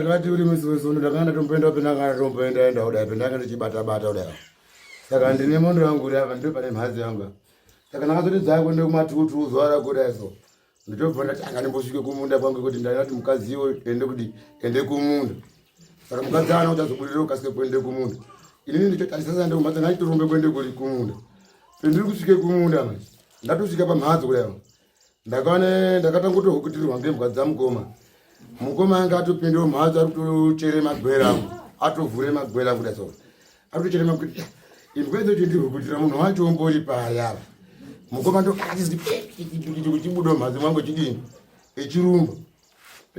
ndakati uri musi wesondo ndakanga ndatomboenda pendanga ndatomboenda enda kudai pendanga ndichibata bata kudai. Saka ndine mondo yangu uri apa ndipo pane mhatso yangu. Saka ndakazoti dzako ndekumatutu zuva rakudai so. Ndotobva ndati anga ndimbosvike kumunda kwangu kuti ndaida kuti mukadzi iwe ende kuti ende kumunda. Saka mukadzi ana kuti azobudirira ukasike kuende kumunda. Inini ndichotarisasa ndekumhatso ndachitorombe kuende kuri kumunda. Pendiri kusvike kumunda manje. Ndatosvika pamhatso kudai. Ndakaone ndakatangotohukutirwa ngembwa dzamukoma. Mukoma anga atopinda mumhatso ari kutochere magwera angu. Atovhure magwera kuda so. Ari kutochere magwera. Imbwa idzo chindirihukutira munhu wacho umbori paya. Mukoma ndo kuchibuda mumhatso mwangu chidini? Echirumba.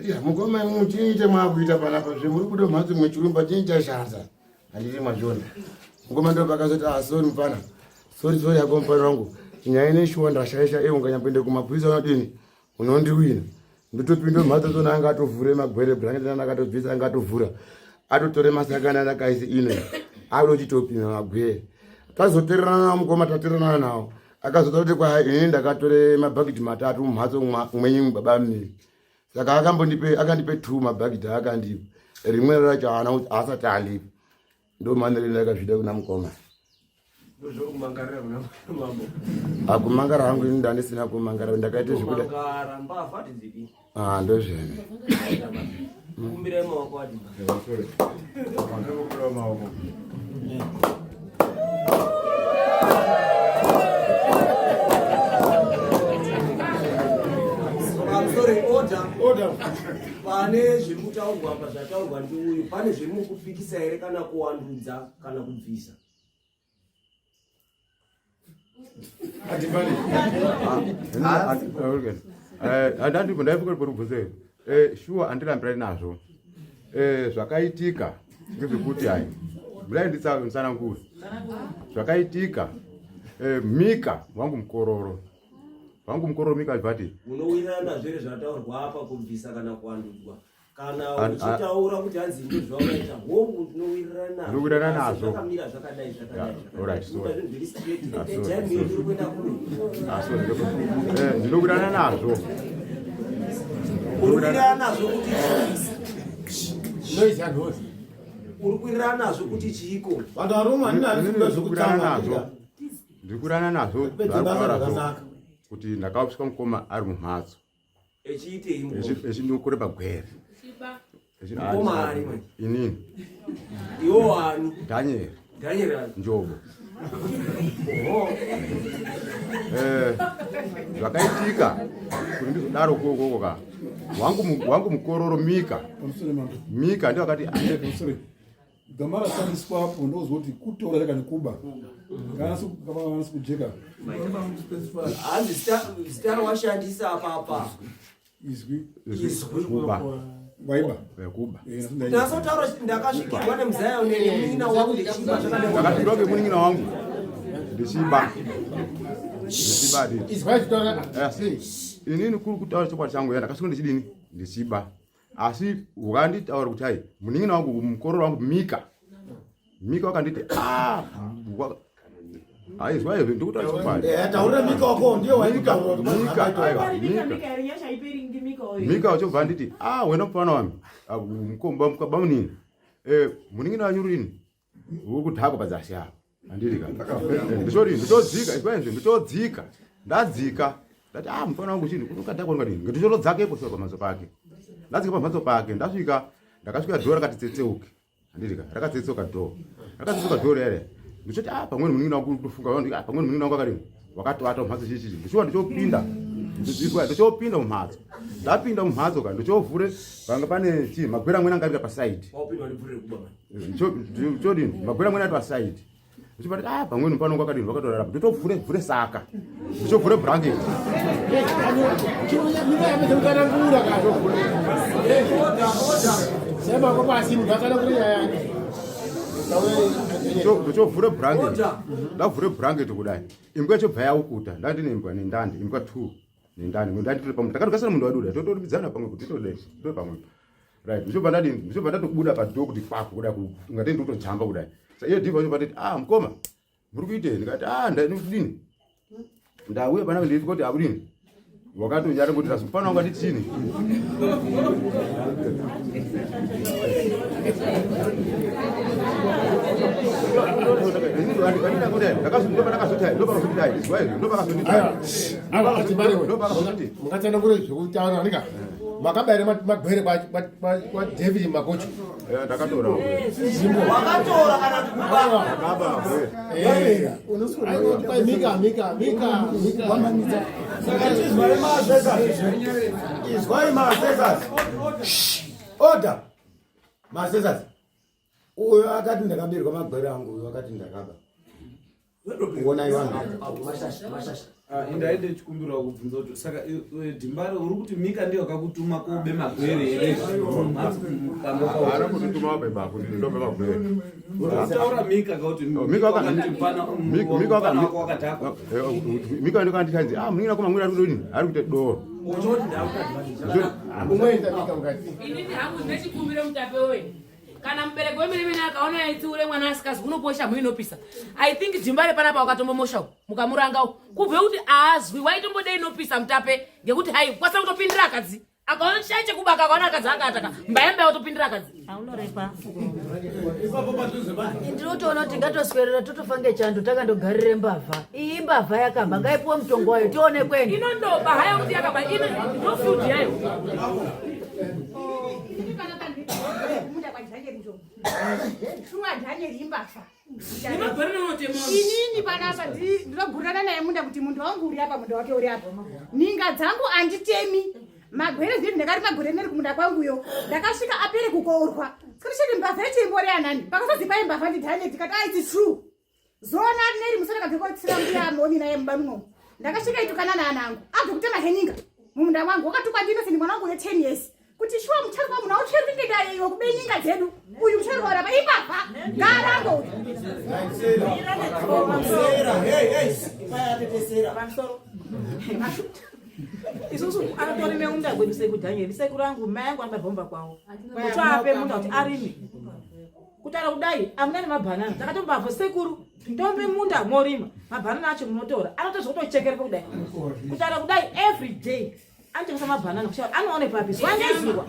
Ya mukoma imwe chii chamwakuita panapa zvemuri kubuda mumhatso mwechirumba chii chashata? Handiti mazviona. Mukoma ndo pakazoti ah sorry mfana. Sorry sorry yako mfana wangu. Nyaya ine shuwa ndashaisha iwe unganyamboende kumapurisa unodini? Unondiwina. Ndotopinda mhatso dzona anga atovhure magwere blanket anga akatobvisa anga atovhura. Atotore masakana akaisi ino. Adochitopinda magwere. Tazotererana nawo mukoma tatererana nawo. Akazotaura kuti kwa ini ndakatore mabhakiti matatu mumhatso mwenyu baba mimi. Saka akambondipe akandipe two mabhakiti akandipa. Rimwe racho haana haasati andipa. Ndo manere ndakazvida kuna mukoma. Akumangara hangu ini ndandisina kumangara ndakaita zvekuda. Ah ndozvene. Kumbirai maoko adi. Maoko. Sorry, order. Order. Pane zviri kutaurwa apa zvataurwa ndiuyu, pane zviri mukupikisa here kana kuwandudza kana kubvisa? Handandibvo ndaifuka kuti kubvunze eh, shuwa andirambirani nazvo eh, zvakaitika ngezvekuti hai budai nditsanangure zvakaitika eh, mika wangu mukororo wangu mukororo mika vati unowirirana nazvo here zvataurwa apa kubvisa kana kuwandudzwa kana uchitaura kuti hanzi ndozvawakaita hongu ndinowirirana nazvo zvakamira zvakadai zvakadaindinowirirana nazvo uri kuwirirana nazvo kuti uri kuwirirana nazvo kuti chiiko vanhu varume andinazvo ndiri kuwirirana nazvo kuti ndakauswa mukoma ari mumhatso echiitei echinokore pagwere mukoma ari manje inini iwo ani daniel daniel ani njobo eh, zvakaitika kuti ndizodaro kokoko ka wangu mukororo mika mika ndiwo akati Gama rashandiswa apo ndozwa kuti kutora kana kuba. Kana vanasi kujeka. Hanzi zita rawashandisa apa apa. Izwi. Izwi. Kuba. Waiba. Kuba. Ndazotaura ndakasvikirwa nemuzaya nemunin'ina wangu ndichiba zvakadai. Ndakasvikirwa ngemunin'ina wangu ndichiba. Ndichiba dii. Izwi achitaura. Asi inini kuri kutaura chokwadi changu ya ndakasvika ndichidini ndichiba. Asi wakanditaura kuti hai munin'ina wangu mukororo wangu Mika. Mika wakanditi ah aizwa izvi ndikutaura chokwadi. Eh, taurira Mika wako ndiye waikutaura kuti Mika aiwa Mika. Mika wachobva anditi ah wena mufana wami mukomba mukaba munini. Eh munin'ina wanyu rini uri kudhakwa padzasi apo. Handiti ka. Ndichori ndichodzika izwa izvi ndichodzika ndadzika ndati ah mufana wangu chini ukadhakwa ungadini ndichorodzake ipo sure pamhatso pake. Ndadzika pamhatso pake ndasvika ndakasvika dhoo rakati tsetseuke. Handiti ka rakatsetsuka dhoo rakatsetsuka dhoo rere ndichoti ah pamweni munin'ina wangu kutofunga ah pamweni munin'ina wangu akadini wakatoata mumhatso chii chii ndichiwa ndichopinda ndichizwa ndichopinda mumhatso ndapinda mumhatso ka ndichovhure panga pane chii magwera amweni anga ari pasaidi chodini magwera amweni ari pasaidi ndichibati ah pamweni pano kwakadini vakatorara ndotovhure vhure saka ndichovhure blanket ndichovhure blanket ndavhure blanket kudai imbwa ichobva yaukuta ndandine imbwa nendandi imbwa two nendandi ndanditore pamwe takatogasana munhu waduda totoripidzana pamwe kuti titode titore pamwe right ndichobva ndadini ndichobva ndatobuda padoo kuti kwaku kuda ngati ndikutojamba kudai sa iye dhivha chobva ndati ah mukoma muri kuitei ndikati ah ndadini ndauya panapa ndiri kuti akudini Wakatonyara kuti mufana wangu anditi chini? Mungatsanangure zvekutaura nika makabaira magwere kwaDavid Makocho. Eh, ndakatora. Wakatora kana kuti kuba? Ndakaba. Eh. Mika, Mika, Mika, Mika. Saka tizwai maassessors. Izwai maassessors. Order. Maassessors. Uyo akati ndakabirwa magwere angu, uyo akati ndakaba. Onai vanhu. Mashasha, mashasha. Ah, indaide chikumbiro kubvunza kuti saka Dhimbare uri kuti Mika ndiyo akakutuma kobe magwere here? Haana kundituma baba kuti ndobe magwere. Utaura Mika kauti Oh, Mika wakati mpana Mika mpana wako wakadhakwa. Mika ndo kandi kanzi ah munina koma mwina ari kudini ari kuita doro. Uchoti ndakuta Umwe Mika mukati. Inini hangu ndinechikumbiro mutape wewe. Kana mubereki wemene mene akaona aitsiure mwana asikazi unoposha mhu inopisa. I think Dhimbare panapa wakatombomosha mukamuranga kubve kuti aazwi waitombodei inopisa mutape ngekuti hai kwasa kutopindira akadzi. Akaona chai chekubaka akaona akadzi akataka mbaya mbaya otopindira akadzi. Aunorepa. Ndinotoona kuti ngatoswerera totofa ngechando takandogarire mbavha. Iyi mbavha yakaba ngaipuwe mutongo wayo tione kwenu. Inondoba hayo kuti yakaba ino ndo field yayo. Shuwa Daniel imbavha. Nemagwere neunotema. Inini panapa ndinogurana naye munda kuti munda wangu uri apa munda wake uri apa. Ninga dzangu anditemi. Magwere zviri ndakarima gore neri kumunda kwanguyo. Ndakasvika apere kukoorwa. Sikati mbavha yacho imbori yanani. Pakasazipa imbavha ndi Daniel tikati ah it's true. Zona neri musana kabve kotsira mbuya moni naye mumba muno. Ndakasvika itukana naanangu. Abve kutema heninga mumunda wangu wakatukwa ndi Innocent mwana wangu une 10 years. Kuti shuwa mucharuka munhu autsveruki ngendaa yeiwe kube ninga dzedu. Uyu mucharuka warapa imbavha. Ngaarango uyu. Sera, hey, hey. Ipaya tetesera. Isusu anotorime munda kwedu sekudhanyeri sekuru angu mai angu anobva kwavo kuti ape munda kuti arime kutaura kudai amuna nemabhanana takatombavho sekuru tombe munda morima mabhanana acho munotora anotozvotochekerepo kudai kutaura kudai every day anotengesa mabhanana kushaa anoone papi zuva nezuva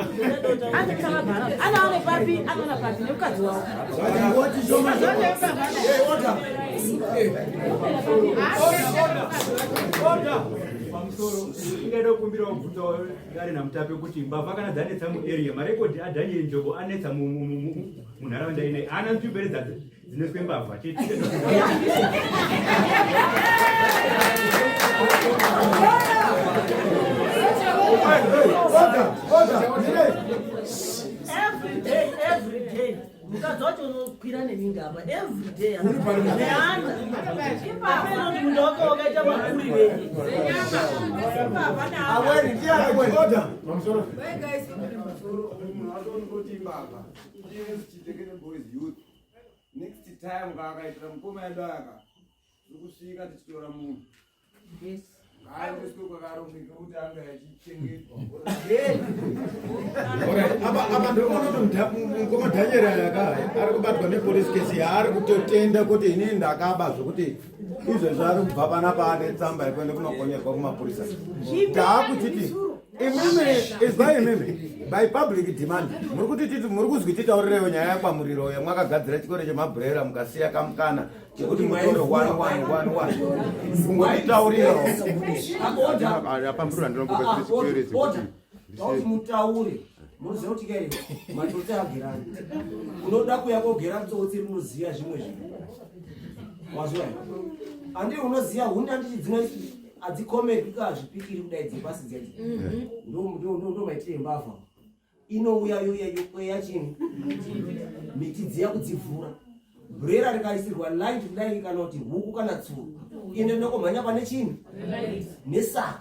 anotengesa mabhanana anoone papi anoona papi nemukadzi wavo. Pamusoro, ingaida kukumbira kubvunza dare naMutape kuti mbavha kana dzanetsa muarea, marekodhi aDaniel Njobo anetsa munharaunda inei, haana nzvimbo here dzinoiswe mbavha chete? Every day, every day. Mukadzi wacho unokwira neninga apa every day. Neana. Apeno kuti munda wake wakaita makuri venyi. Amweni ndiani? Order. Next time kaakaitira mukoma yedu aka tiri kusvika tichitora munhu ngaaendeswe kwakarongeka kuti anga achichengetwa. Apa apa ndinoona kuti mukoma Daniel aka ari kubatwa nepolice case yaari kutotenda kuti inini ndakaba, zvokuti izvezvi ari kubva panapa ane tsamba yekuenda kunokonyerwa kumapurisa. Taakuchiti imimi, izwai imimi, by public demand muri kuti titi muri kuzwi titaurirewo nyaya yakwamuriro yamwakagadzira chikoro chemabhurera mukasiya kamukana chekuti mutore 1 1 1 1 kungotitaurirawo. Apambirwa ndinombogadzira chikwereti kuti Tauti mutaure. Munoziva kuti kai matsotsi agerani. Unoda kuya kogera tsotsi rinoziya zvimwe zvinhu. Wazwa here? Andi unoziya huni anditi dzino hadzikomeki ka zvipikiri kudai dzepasi dzedzi. Ndo ndo ndo ndo maitire embavha. Inouya youya yokweya chini. Miti dziya kudzivhura. Brera rikaisirwa light kudai kana kuti huku kana tsuro. Inoenda komhanya pane chini? Nesaka.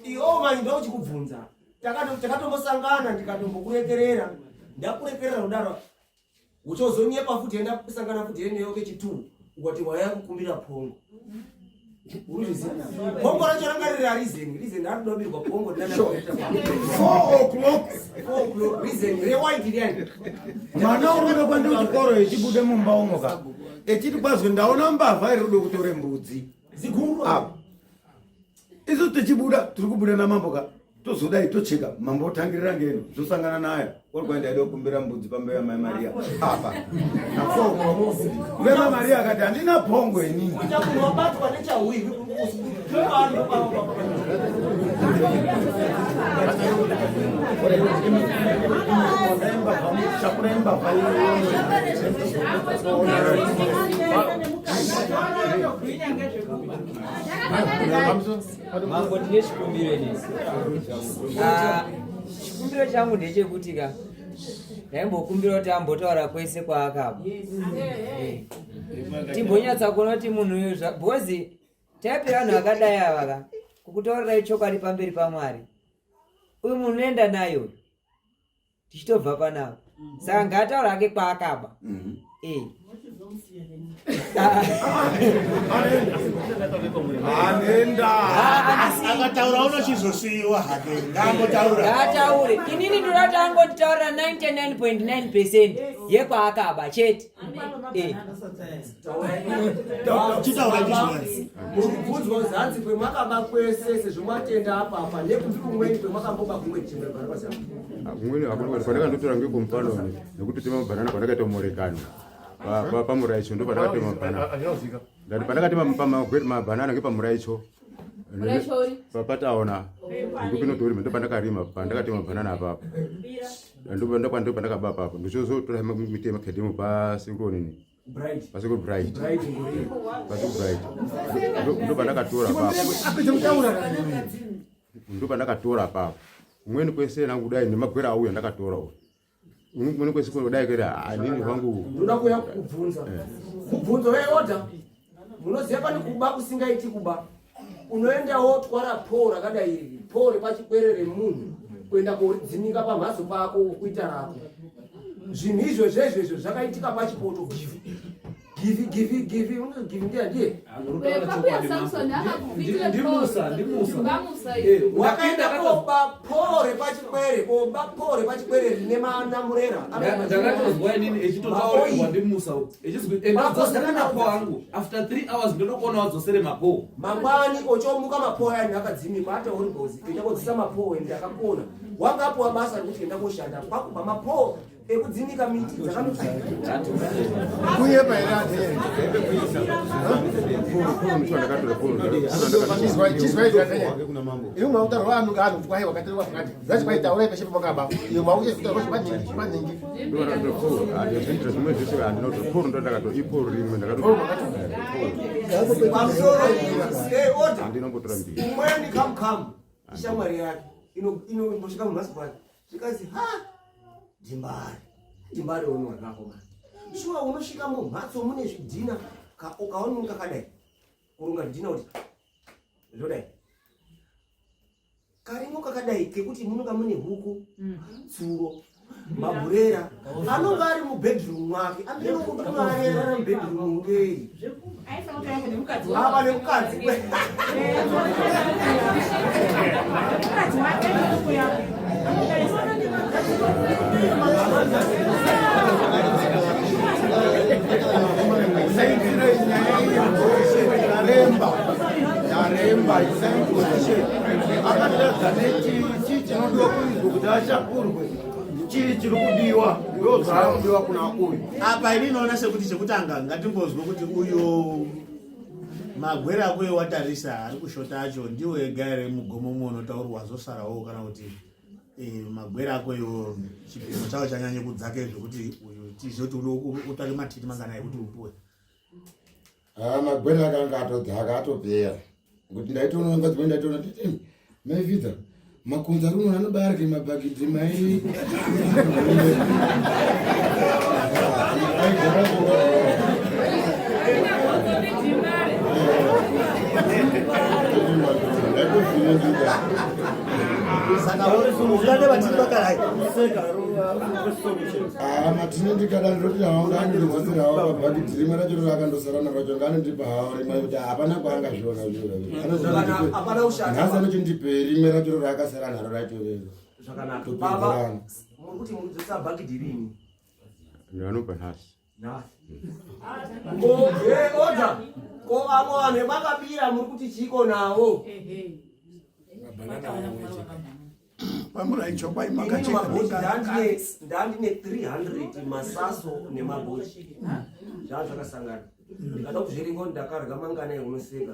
Iwo manje ndochikubvunza. Takatombosangana ndikatombokurekerera. Ndakurekerera kudaro. Uchozonyepa futi enda kusangana futi neyo kechitu ukati waya kukumbira pongo. Uruzviziva? Pongo racho ranga riri arizeni. Rizeni arikudobirwa pongo ndana. 4 o'clock. 4 o'clock rizeni rewhite riyani. Mwana uri kuda kuenda kuchikoro echibude mumba umo ka echiti kwazwi ndaona mbavha iri kuda kutore mbudzi Ziguru. Apa. Isu tichibuda tiri kubuda namambo ka tozodai tocheka mambo otangirira ngeno zvosangana nayo uri kwaenda aida kukumbira mbudzi pamberi yamai Maria apa vema Maria akati handina pongo inini Kuita munhu wabatwa nechahwihwi Mambo, ndine chikumbiro ini. Ah, chikumbiro changu ndechekuti ka ndaimbokumbira kuti ambotaura kwese kwaakabva eh. timbonyatsa kuona kuti munhu uyu because taipi vanhu vakadai ava ka kukutaurirai chokwadi pamberi pamwari uyu munhu unoenda naye uyu tichitobva panapa saka ngaataura hake kwaakaba eh. Anenda. Akataura unochizosiyiwa hake. Ngaambotaura. Ngaataure. Inini ndoda kuti angonditaurira 99.9 percent yekwaakaba chete. Eh. Chitaura ndizvo. Murikubvunzwa zanzi kwemakaba kwese sezvo matenda apa apa nekupi kumweni kwemakamboba kumwe chimwe barabasa. Kumweni hakuna kwandakandotora ngekumufano nekuti tema mabhanana kwandakaita mumorekano pamuraicho ndo pandakatema mabhanana ndati pandakatema mabhanana ngepamuraicho pataona ndikupinotorima ndo pandakarima pandakatema mabhanana apapo ndo pandakaba apapo ndichozotora miti yemakhedemu pasikuronini pasiku bright pasiku bright ndo pandakatora apapo ndo pandakatora apapo kumweni kwese nangu kudai nemagwera auya ndakatora uyu kumweni kwese kudai kwera anini kwangu ndoda kuya kukubvunza mubvunzo weoda munoziva pane kuba kusingaiti kuba unoenda wotwara poo rakadai iri poo repachikwere remunhu kuenda koridzimika pamhatso pako kuita rako zvinhu izvo zvezvezvo zvakaitika pachipoto givi givi givi givi givi ndiye ndiye wakaenda koba poo repachikwere koba poo repachikwere rine manamurera ndakatozwa inini echitotaurirwa ndimusa echizwi enda udzosere mapoo angu after 3 hours ndotokuona wadzosere mapoo mangwani ochomuka mapoo ayani akadzimikwa atauri ngozi enda kodzisa mapoo ende akakona wanga apuwa basa rekuti enda koshanda kwakuba mapoo ekudzimika miti dzakankunyepa here ateeimwe mautaurwa anhu anhu kuti kwai wakaterwa zvakati zvachi kwai taurai peshe pamakaba iyo mauchezvitaurwa zvepanhingi zvepanhingi ndinotora zvimwe zvese handinotora poro ndo ndakatora iporo rimwe Pamusoro, eh, order. ndakatorandinongotora mbiri umweni kamukamu ishamwari yake inombosvika mumhatso kwake zvikanzi ha ndimbari ndimbari unorwako mani shuwa unosvika mumhatso mune zvidhina ukaona kakadai kurunga zvidhina kuti zvodai karimo kakadai kekuti munonga mune huku tsuro mabhurera anonga ari mubedroom mwake amene kuti unoarera mubedroom ngei ava nemukadzi Usaitire nyaya iyi position yaremba yaremba isai position akatadza nechii chii chinodiwa kuizwa kuti ashakurwe chii chiri kudiwa ndo zvaakudiwa kuna uyu apa ini inoona sekuti chekutanga ngatimbozwe kuti uyo magwere ako ewatarisa ari kushota acho ndiwo ega here mugomo umwe unotaurwa wazosarawo kana kuti eh, magwere ako iwo chipimo chawo chanyanye kudzake zvekuti uyu tizive kuti utsvake matiti mangana ekuti upuwe Ah, magwere akanga atodzaka atopera ngokuti ndaitoona nguva dzimweni ndaitoona nditi maivhidza makonzo ari unoona anobaya arike mabhakidhi mai saka ungade vatini vakarai Ah, matini ndikada ndoti hawo ngaandidzoserawo pabhakidhi rimwe racho rakandosara naracho ngaanondipa hawo rimwe kuti hapana kwaangazviona zviro Hapana kushata. nhasi anochindipe rimwe racho raakasara naro racho rero zvakanaka baba topedzerana muri kuti muri kudzosa bhakidhi rini ndanopa nhasi nhasi ko eh, order ko vamwe vanhu vemakabira muri kuti chiko nawo Ndandine 300 masaso nemabhochi zvaa zvakasangana ndikada kuzviringa kuti ndakarya mangana eunoseka.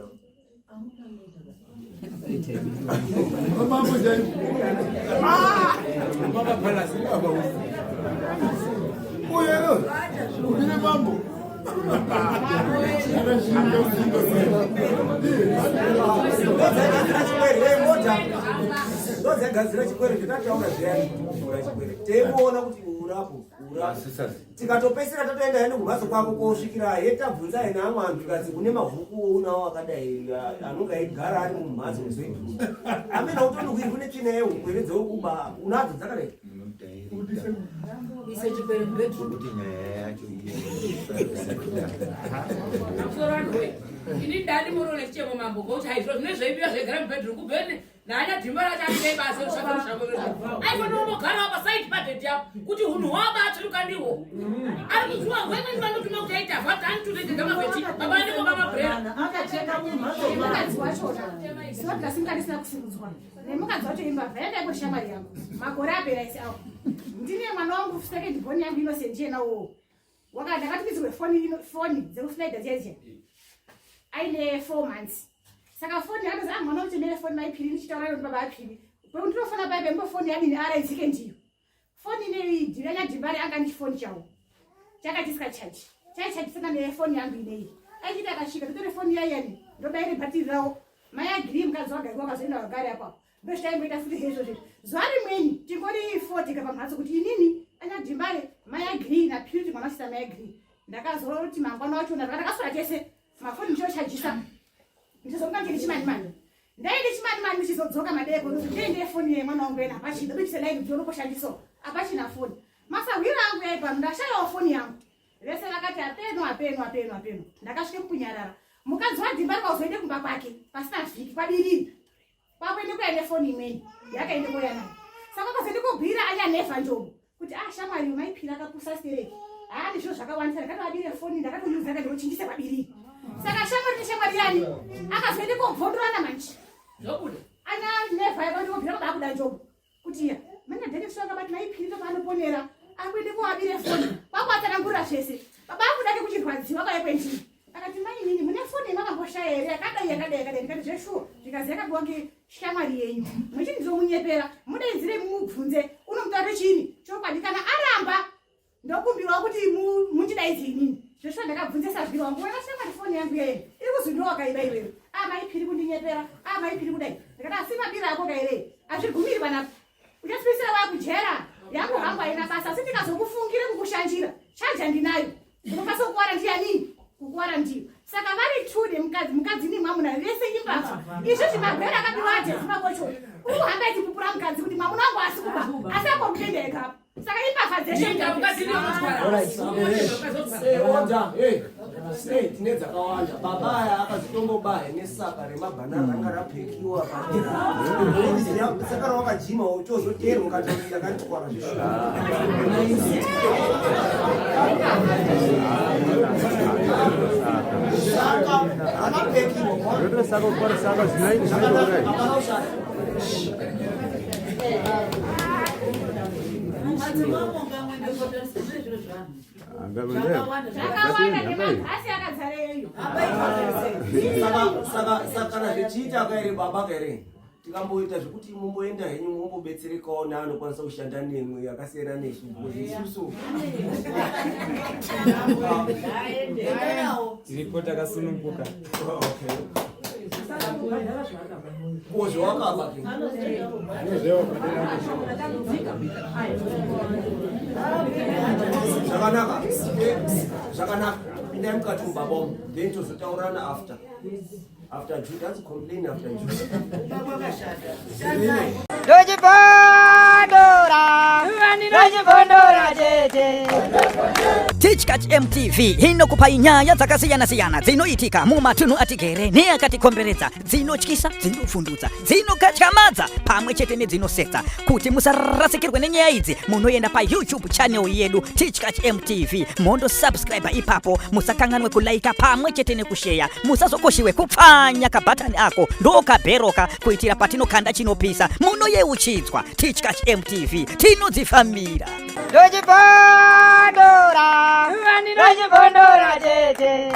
Mambo chaivo. Mama palace baba uyu. Uye ndine mambo. Ndodzagadzira chikwere zvatataura zviyani kuvhura chikwere teimuona kuti urapo urapo tikatopesera tatoenda hene kumhatso kwako kosvikira he tabvunza hene amwe anhu tikadzi kune mahuku unawo akadai anonga eigara ari mumhatso mubedroom amene autonokuiri kune tsvina yehuku here dzeukuba unadzo dzakadai. Ise chikwere mubedroom. Kuti nyaya yacho Pamusoro vanhu we ini ndani murone chichemo mambo ngokuti haizvo zvine zveibiwa zvaigara mubedroom kubheni naanya dhimba racho anenge basa rusvaka rushango aifanira kumbogarawo pasaidi pabhedhi apo kuti hunhu hwabatsviruka ndihwo ari kuziwa wemweni vanotuma kuti aita vhata anituregega mabhedhi baba anenge vamabhurera. Akacheka mumhatso. Nemukadzi wachona zuva ndikasimka ndisina kusimudzwa nemukadzi wacho imbavha yanga iko shamwari yangu makore apera isi awo ndine mwana wangu second born yangu Innocent yena uwo waka ndakatumidzirwe foni foni dzekuflaida dziya dziya aine 4 months saka foni yakatozi ah mwana uchemere foni maipiri ndichitaura nayo baba apiri ndinofona paipe mbo foni yadini araidzike ndiyo foni ineyi dhiranya dhimbari anga nechifoni chawo chakati chaichajisana nefoni yangu ineyi aichiti akasvika ndotore foni yaiyani ndobaire bhatiri rawo mai agiri mukadzi wagari wakazoenda wagari apapo ndozvitaimboita futi hezvo zuva rimweni tingori fotika pamhatso kuti inini anyadhimbare mai agiri napurity mwana wachita mai agiri ndakazoti mangwana wachona ndakaswera tese mafoni ndichochajisa ndichizomuka ndiri chimanimani ndaende chimanimani ndichizodzoka madeko ndiende foni yemwana wangu ena apachina ndobikise laini kuti unoposhandiso apachina foni masahwira angu yaipano ndashayawo foni yangu vese vakati apeno apeno apeno apeno ndakasvike mukunyarara mukadzi wadhimba rikauzoende kumba kwake pasina vhiki kwabiriri kwakuende kuya nefoni imweni yakaende koya nayo saka kazoende kobhira anyanevha njobo kuti ah shamwari maipira akapusa stereki haa ndizvo zvakawandisa ndakatovabire foni ndakatomuudza ndikochinjisa kwabiriri saka shamwari neshamwari yani akazoende kobvondorana manje zvobuda ana nevha yakandikobvira baba akuda njobo kuti ya mana dhenesi akabati maipiri ndopaanoponera akuende koabire foni kwakuatsanangurira zvese baba akuda kekuchirwadziwa kauya kwendiri akati mainini mune foni yemakamboshaya here yakadai yakadai yakadai ndikati zveshuwa zvikazi yakabiwa ngeshamwari yenyu muchini ndinomunyepera mudaidzire mumubvunze unomutaurire chiini chokwadi kana aramba ndokumbirawo kuti mundidaidze inini zveshuwa ndakabvunze savhiro wangu wena shamwari foni yangu yeye iri kuzi ndo wakaiba iwewe a maipiri kundinyepera a maipiri kudai ndikati asi mabira ako kairei hazvigumiri panapa uchasipesera wakujera yangu hangu haina basa asi ndikazokufungire kukushandira chaja ndinayo unokwanisa kukuwara ndiyani kukuwara ndiyo saka vari two nemukadzi mukadzi nemwamuna vese imbavha izvozvi magwere akabiwa ajesi makocho uri kuhamba achipupura mukadzi kuti mwamuna wangu asi kuba asi apo kutendeka saka imbavha dzeshe. Ninga mukadzi ndiyo Order, hey, hey, tine dzakawanda baba aya akazitombobahe nesaka remabhanana ranga rapekiwa padera saka rawakajima utozoterwa ukati ndakanditwara zvishuwa saka rakapekiwa. Rotore saka ukora saka zinaini zinaini. Hapana ushata. Madzimambo ngamwe ndokotarisire zviro zvanhu. Zvakawanda nemagasi akadzareyo. Saka kana zvichiita kaere baba kaere tikamboita zvekuti mumboenda henyu mumbobetserekawo neanokwanisa kushanda nemwe akasiyana nesu because isusu Tiripo takasununguka. Ko zvawakaba ke? Zvakanaka. Zvakanaka, pindai mukati mubaba umu then tozotaurana after Jude. That's complain after Jude. Ndochibondora, ndochibondora chete. Tichkach MTV inokupai nyaya dzakasiyana-siyana dzinoitika mumatunhu atigere neakatikomberedza, dzinotyisa, dzinovhundutsa, dzinokatyamadza pamwe chete nedzinosetsa. Kuti musarasikirwe nenyaya idzi, munoenda paYouTube channel yedu Tichkach MTV mondosubscribe ipapo. Musakanganwe kulaika pamwe chete nekusheya. Musazokoshiwe kupfanya kabhatani ako ndokabheroka kuitira patinokanda chinopisa munoyeuchidzwa. Tichkach MTV tinodzifambira. Ndochibondora, ndochibondora tete.